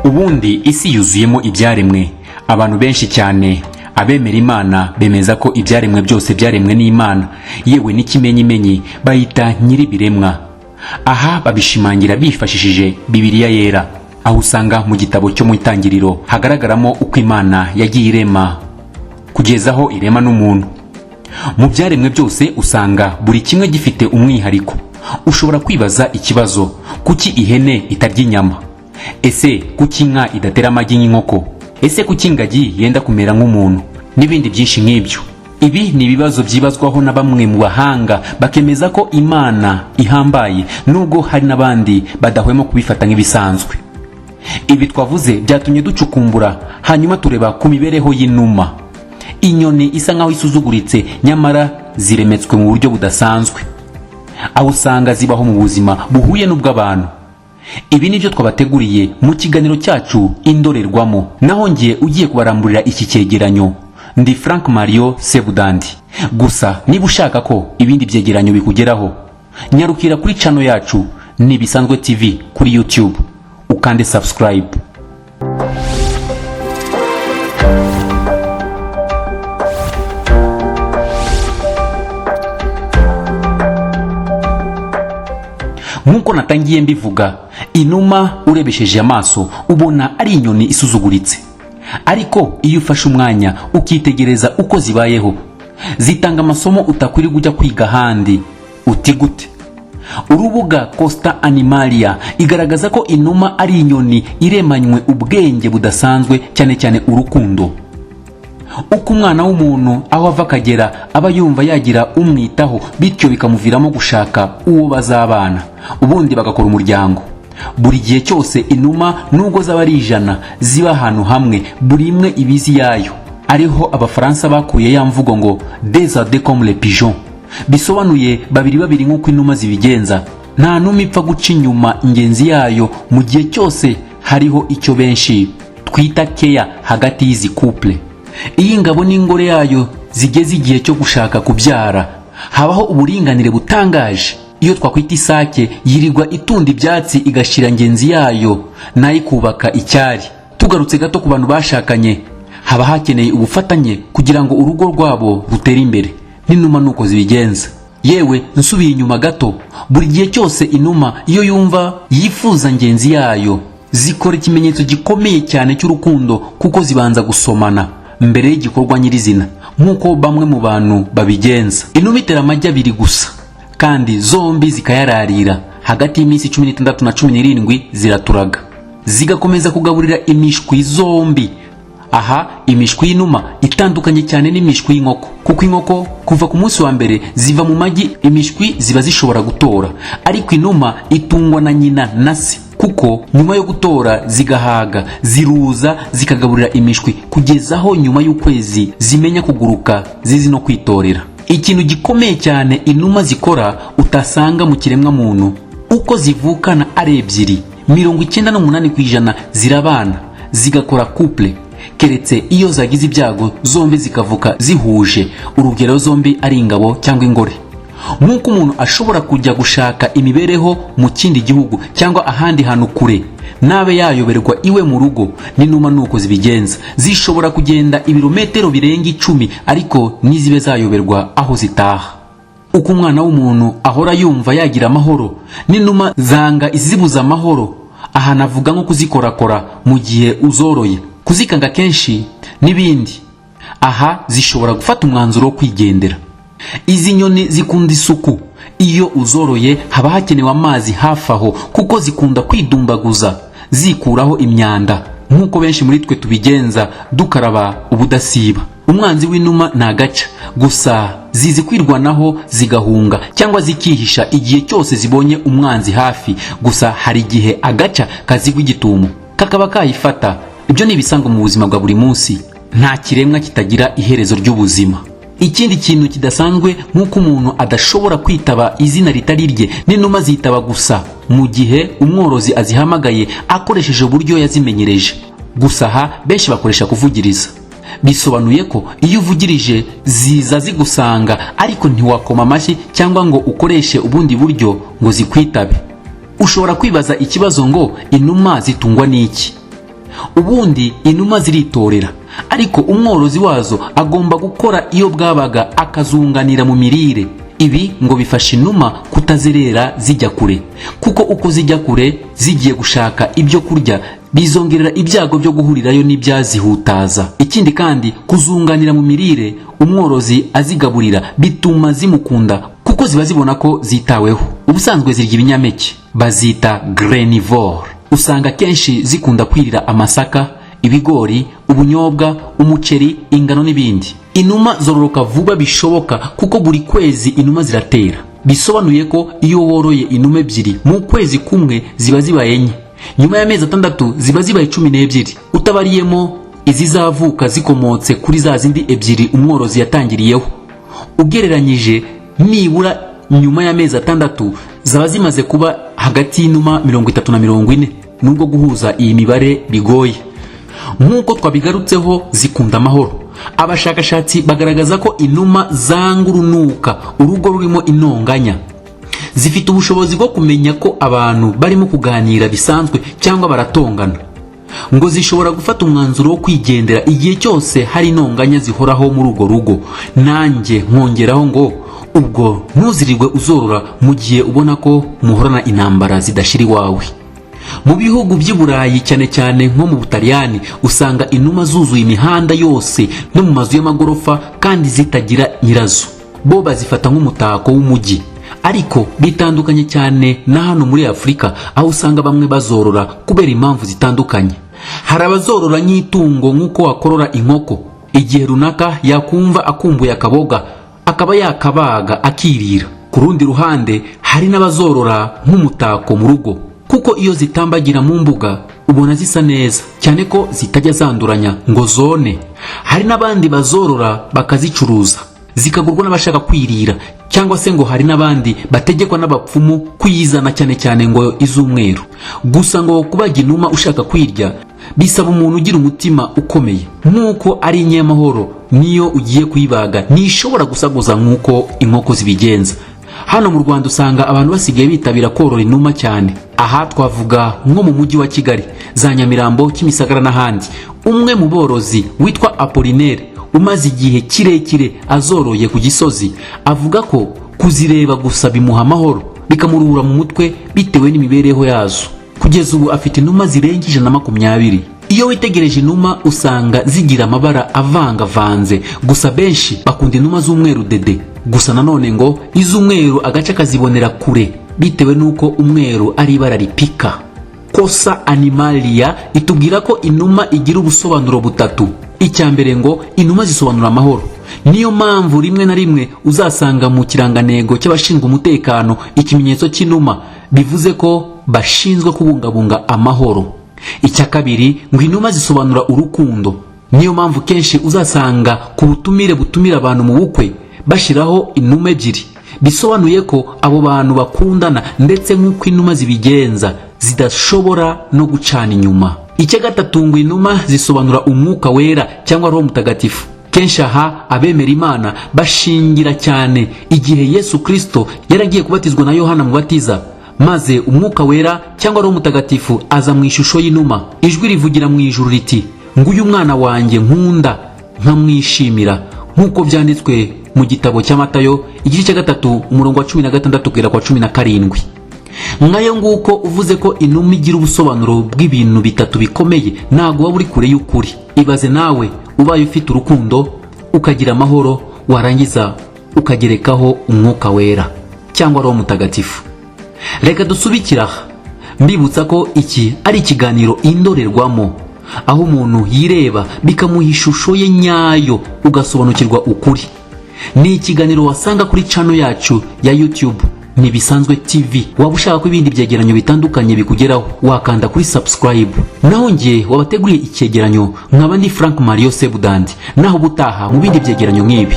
Ubundi isi yuzuyemo ibyaremwe. Abantu benshi cyane abemera Imana bemeza ko ibyaremwe byose byaremwe n'Imana, yewe n'ikimenyimenyi bayita nyir'ibiremwa. Aha babishimangira bifashishije Bibiliya Yera, aho usanga mu gitabo cyo mu Itangiriro hagaragaramo uko Imana yagiye irema kugeza aho irema n'umuntu. Mu byaremwe byose usanga buri kimwe gifite umwihariko. Ushobora kwibaza ikibazo: kuki ihene itarya inyama? Ese kuki inka idatera amagi nk'inkoko? Ese kuki ingagi yenda kumera nk'umuntu? N'ibindi byinshi nk'ibyo. Ibi ni ibibazo byibazwaho na bamwe mu bahanga, bakemeza ko Imana ihambaye, nubwo hari n'abandi badahwema kubifata nk'ibisanzwe. Ibi twavuze byatumye ducukumbura, hanyuma tureba ku mibereho y'inuma, inyoni isa nkaho isuzuguritse, nyamara ziremetswe mu buryo budasanzwe, aho usanga zibaho mu buzima buhuye n'ubw'abantu. Ibi ni byo twabateguriye mu kiganiro cyacu Indorerwamo. Naho ngiye ugiye kubaramburira iki cyegeranyo ndi Frank Mario Sebudandi. Gusa niba ushaka ko ibindi byegeranyo bikugeraho, nyarukira kuri channel yacu ni Bisanzwe TV kuri YouTube, ukande subscribe. Nk'uko natangiye mbivuga, inuma urebesheje amaso ubona ari inyoni isuzuguritse, ariko iyo ufashe umwanya ukitegereza uko zibayeho, zitanga amasomo utakwiriye ujya kwiga ahandi. Uti gute? Urubuga Costa Animalia igaragaza ko inuma ari inyoni iremanywe ubwenge budasanzwe, cyane cyane urukundo. Uko umwana w'umuntu aho ava akagera aba yumva yagira umwitaho, bityo bikamuviramo gushaka uwo bazabana, ubundi bagakora umuryango. Buri gihe cyose inuma, nubwo zaba ari 100 ziba ahantu hamwe, buri imwe ibizi yayo. Ariho Abafaransa bakuye ya mvugo ngo "deux à deux comme les pigeons", bisobanuye babiri babiri nk'uko inuma zibigenza. Nta numa ipfa guca inyuma ingenzi yayo mu gihe cyose hariho icyo benshi twita keya hagati y'izi couple. Iyo ingabo n'ingore yayo zigeze igihe cyo gushaka kubyara, habaho uburinganire butangaje. Iyo twakwita isake yirirwa itunda ibyatsi, igashira ngenzi yayo nayo ikubaka icyari. Tugarutse gato ku bantu bashakanye, haba hakeneye ubufatanye kugira ngo urugo rwabo rutere imbere. N'inuma nuko zibigenza. Yewe, nsubiye inyuma gato, buri gihe cyose inuma iyo yumva yifuza ngenzi yayo, zikora ikimenyetso gikomeye cyane cy'urukundo, kuko zibanza gusomana mbere y'igikorwa nyirizina, nk'uko bamwe mu bantu babigenza. Inuma itera amagi abiri gusa, kandi zombi zikayararira. Hagati y'iminsi 16 na 17 ziraturaga, zigakomeza kugaburira imishwi zombi. Aha imishwi y'inuma itandukanye cyane n'imishwi y'inkoko, kuko inkoko kuva ku munsi wa mbere ziva mu magi imishwi ziba zishobora gutora, ariko inuma itungwa na nyina na se, kuko nyuma yo gutora zigahaga, ziruza zikagaburira imishwi kugeza aho nyuma y'ukwezi zimenya kuguruka, zizi no kwitorera. Ikintu gikomeye cyane inuma zikora utasanga mu kiremwa muntu, uko zivukana ari ebyiri, 98% zirabana zigakora couple, keretse iyo zagize ibyago zombi zikavuka zihuje, urugero zombi ari ingabo cyangwa ingore. Nk'uko umuntu ashobora kujya gushaka imibereho mu kindi gihugu cyangwa ahandi hantu kure nabe yayoberwa iwe mu rugo, n'inuma nuko zibigenza. Zishobora kugenda ibirometero birenga 10, ariko ntizibe zayoberwa aho zitaha. Uko umwana w'umuntu ahora yumva yagira amahoro, n'inuma zanga izibuza amahoro. Aha navuga nko kuzikorakora mu gihe uzoroye, kuzikanga kenshi n'ibindi. Aha zishobora gufata umwanzuro wo kwigendera. Izi nyoni zikunda isuku. Iyo uzoroye haba hakenewe amazi hafi aho, kuko zikunda kwidumbaguza zikuraho imyanda, nk'uko benshi muri twe tubigenza dukaraba ubudasiba. Umwanzi w'inuma ni agaca gusa. Zizi kwirwanaho, zigahunga cyangwa zikihisha igihe cyose zibonye umwanzi hafi. Gusa hari igihe agaca kazigwa igitumo kakaba kayifata. Ibyo ni ibisanzwe mu buzima bwa buri munsi, nta kiremwa kitagira iherezo ry'ubuzima. Ikindi kintu kidasanzwe, nk'uko umuntu adashobora kwitaba izina ritari rye, n'inuma zitaba gusa mu gihe umworozi azihamagaye akoresheje uburyo yazimenyereje. Gusa aha benshi bakoresha kuvugiriza. Bisobanuye ko iyo uvugirije ziza zigusanga, ariko ntiwakoma amashyi cyangwa ngo ukoreshe ubundi buryo ngo zikwitabe. Ushobora kwibaza ikibazo ngo inuma zitungwa n'iki? Ubundi inuma ziritorera, ariko umworozi wazo agomba gukora iyo bwabaga akazunganira mu mirire. Ibi ngo bifasha inuma kutazerera zijya kure, kuko uko zijya kure zigiye gushaka ibyo kurya bizongerera ibyago byo guhurirayo n'ibyazihutaza. Ikindi kandi, kuzunganira mu mirire umworozi azigaburira bituma zimukunda, kuko ziba zibona ko zitaweho. Ubusanzwe zirya ibinyampeke, bazita granivore. Usanga akenshi zikunda kwirira amasaka, ibigori, ubunyobwa, umuceri, ingano n'ibindi. Inuma zororoka vuba bishoboka, kuko buri kwezi inuma ziratera. Bisobanuye ko iyo woroye inuma ebyiri, mu kwezi kumwe ziba zibaye enye, nyuma y'amezi 6 ziba zibaye 12, utabariyemo izizavuka zikomotse kuri za zindi ebyiri umworozi yatangiriyeho. Ugereranyije, nibura nyuma y'amezi 6 zaba zimaze kuba hagati y'inuma 30 na 40, nubwo guhuza iyi mibare bigoye. Nk'uko twabigarutseho, zikunda amahoro. Abashakashatsi bagaragaza ko inuma zanga urunuka urugo rurimo intonganya. Zifite ubushobozi bwo kumenya ko abantu barimo kuganira bisanzwe cyangwa baratongana. Ngo zishobora gufata umwanzuro wo kwigendera igihe cyose hari intonganya zihoraho muri urwo rugo. Nanjye nkongeraho ngo ubwo ntuzirirwe uzorora mu gihe ubona ko muhorana intambara zidashira iwawe. Mu bihugu by'i Burayi, cyane cyane nko mu Butaliyani, usanga inuma zuzuye imihanda yose no mu mazu y'amagorofa kandi zitagira nyirazo. Bo bazifata nk'umutako w'umujyi. Ariko bitandukanye cyane na hano muri Afurika, aho usanga bamwe bazorora kubera impamvu zitandukanye. Hari abazorora nk'itungo, nk'uko wakorora inkoko, igihe runaka yakumva akumbuye akaboga akaba yakabaga akirira. Ku rundi ruhande, hari n'abazorora nk'umutako mu rugo, kuko iyo zitambagira mu mbuga ubona zisa neza cyane, ko zitajya zanduranya ngo zone. Hari n'abandi bazorora bakazicuruza, zikagurwa n'abashaka kwirira, cyangwa se ngo hari n'abandi bategekwa n'abapfumu kuyizana, cyane cyane ngo iz'umweru. Gusa ngo kubaga inuma ushaka kwirya bisaba umuntu ugira umutima ukomeye. Nk'uko ari inyamahoro, niyo ugiye kuyibaga ntishobora gusaguza nk'uko inkoko zibigenza. Hano mu Rwanda usanga abantu basigaye bitabira korora inuma cyane. Aha twavuga nko mu Mujyi wa Kigali, za Nyamirambo, Kimisagara n'ahandi. Umwe mu borozi witwa Apollinaire, umaze igihe kirekire azoroye ku Gisozi, avuga ko kuzireba gusa bimuha amahoro, bikamuruhura mu mutwe bitewe n'imibereho yazo. Kugeza ubu afite inuma zirenga 120. Iyo witegereje inuma usanga zigira amabara avangavanze, gusa benshi bakunda inuma z'umweru dede. Gusa nanone ngo iz'umweru agace kazibonera kure, bitewe n'uko umweru ari ibara ripika. Kosa Animalia itubwira ko inuma igira ubusobanuro butatu. Icya mbere, ngo inuma zisobanura amahoro. Niyo mpamvu rimwe na rimwe uzasanga mu kirangantego cy'abashinzwe umutekano ikimenyetso cy'inuma, bivuze ko bashinzwe kubungabunga amahoro. Icya kabiri, ngo inuma zisobanura urukundo. Niyo mpamvu kenshi uzasanga ku butumire butumira abantu mu bukwe bashyiraho inuma ebyiri, bisobanuye ko abo bantu bakundana, ndetse nk'uko inuma zibigenza zidashobora no gucana inyuma. Icya gatatu, ngo inuma zisobanura Umwuka Wera cyangwa Roho Mutagatifu. Kenshi aha abemera Imana bashingira cyane igihe Yesu Kirisito yaragiye kubatizwa na Yohana Mubatiza, maze Umwuka Wera cyangwa Roho Mutagatifu aza mu ishusho y'inuma, ijwi rivugira mu ijuru riti: "Nguyu umwana wanjye nkunda nkamwishimira", nk'uko byanditswe mu gitabo cya Matayo, igice cya 3, umurongo wa 16 kugera kwa 17. Nkayo nguko, uvuze ko inuma igira ubusobanuro bw'ibintu bitatu bikomeye, ntabwo waba uri kure y'ukuri. Ibaze nawe ubaye ufite urukundo, ukagira amahoro, warangiza ukagerekaho Umwuka Wera cyangwa Roho Mutagatifu. Reka dusubikire aha, mbibutsa ko iki ari ikiganiro Indorerwamo, aho umuntu yireba bikamuha ishusho ye nyayo, ugasobanukirwa ukuri. Ni ikiganiro wasanga kuri channel yacu ya YouTube, Ntibisanzwe TV. Waba ushaka ko ibindi byegeranyo bitandukanye bikugeraho, wakanda kuri subscribe. Naho njye wabateguriye icyegeranyo nkaba ndi Frank Mario Sebudandi. Naho ubutaha mu bindi byegeranyo nk'ibi.